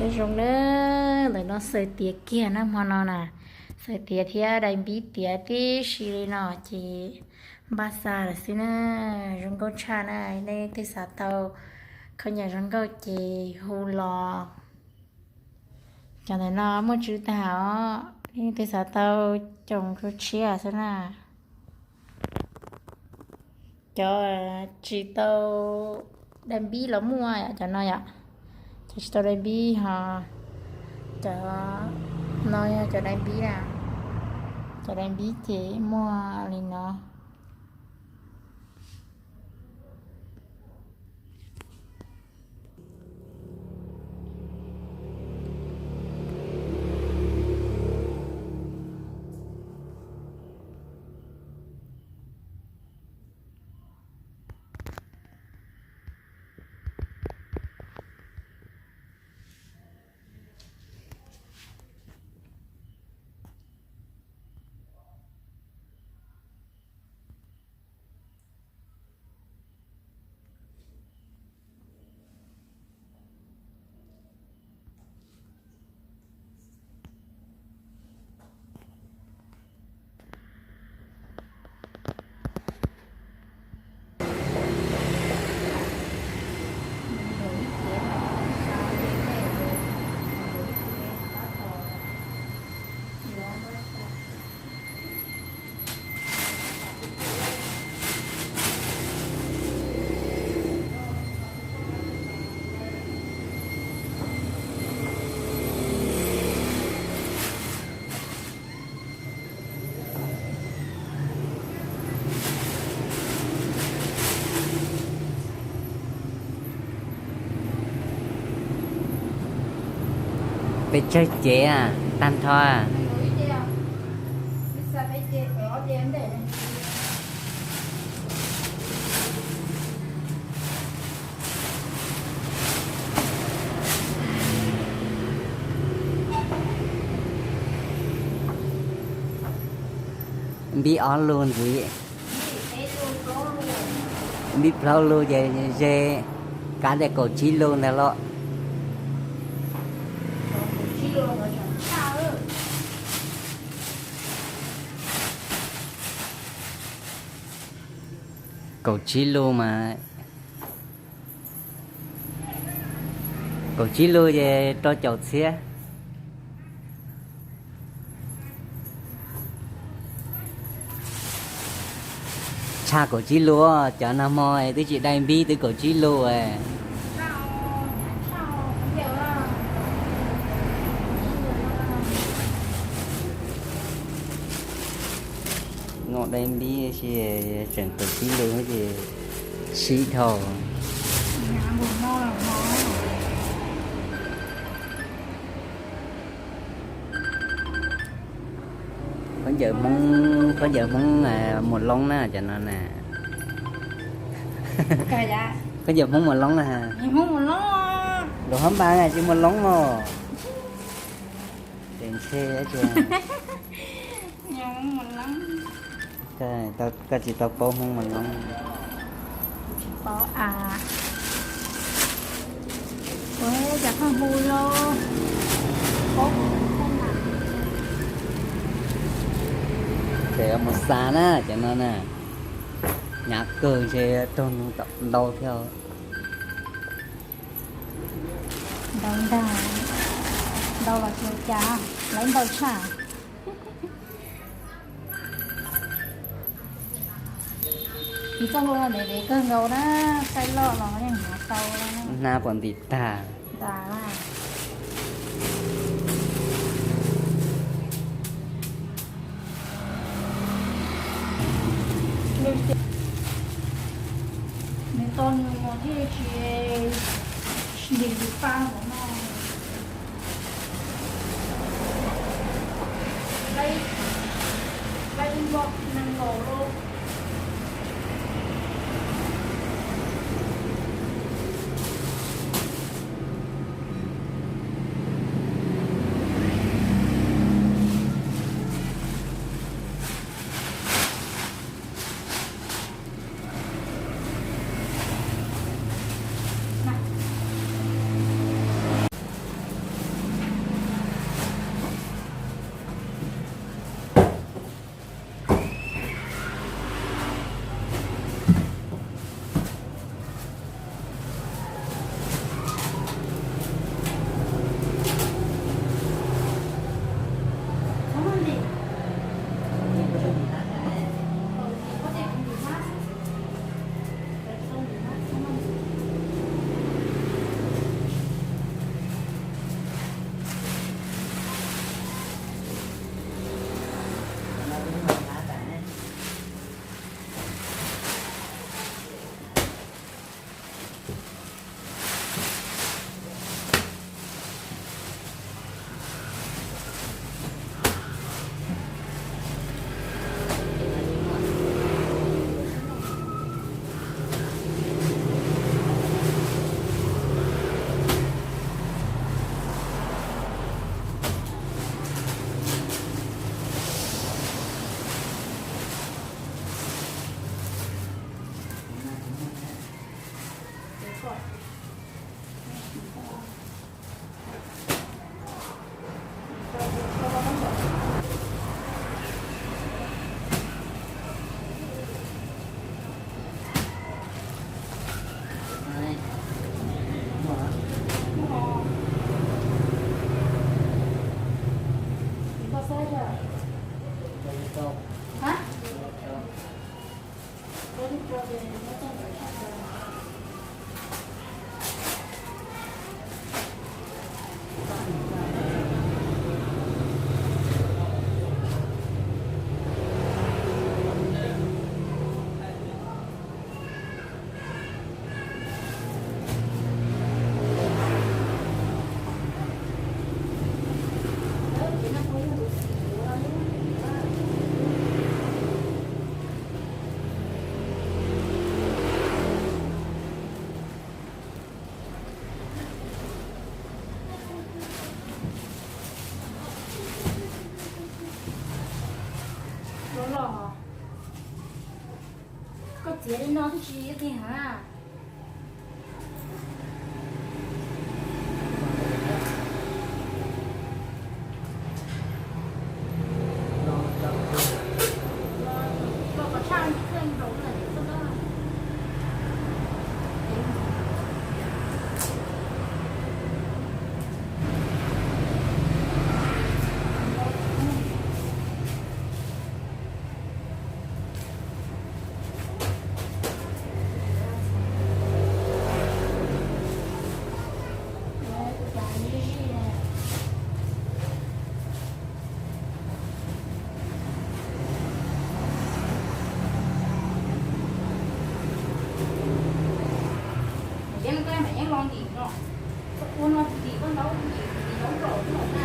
Zoo na, ntawm no xaws tiav kiag na hmo no na, xaws tiav thiab dai npib tiav tib si li no ces npaj xa lawm xwb na. Zoo nkauj tshaj na, nej twg xav tau khaub ncaws zoo nkauj ces hu los. Cov ntawm no muaj tswv tag os, nej twg xav tau koom kuv tshiab xwb na. Cov tsis tau dai npib los muaj yom, cov no yom. Cov tsis tau dai npib ho, cov no yog cov dai npib na. Cov dai npib ces muaj li no. Peb tsawg cev tag nrho? Npib ob lug ntxiv. Npib plaub lug ces ze kav tias kaum tsib lug ntawd los. Kaum tsib lug mas, kaum tsib lug ces rau caum txhiab. Tshaj kaum tsib lug, cov nag hmo twb tsis dai npib twb kaum tsib lug. Noj dai npib si tseem kaum tsib lug ces sib dhau. Khaub ncaws Hmoob, khaub ncaws Hmoob Muas Loob na cov no na. Khaub ncaws Hmoob Muas Loob na. Lus hab npas tsis Muas Loob os. Ces ntshe koj tsis tau paub Hmoob Muas Loob. Ces mus xa na cov no na, hnyav kawg ntshe raug nug ntau thiab. Ntau ntag, ntau los tsis ua cas, lawv ntau tshaj. Tiv txoj hlua no ntev ntev kawg nkaus na, txaij loj los yeej hnav tau. Hnab puas ntim tag. Nws to nws mus thiaj tsis ntim lus pa ntawm no. Lab ib npoj nees nkaum lub. Los los, koj txiav li no twb tsis ib tij heev na. Koj yeej los ntim no, ua no ntim koj ntaub ntim ntaub nplaum no na.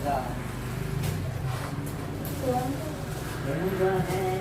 Ua, ua ntsuab ne.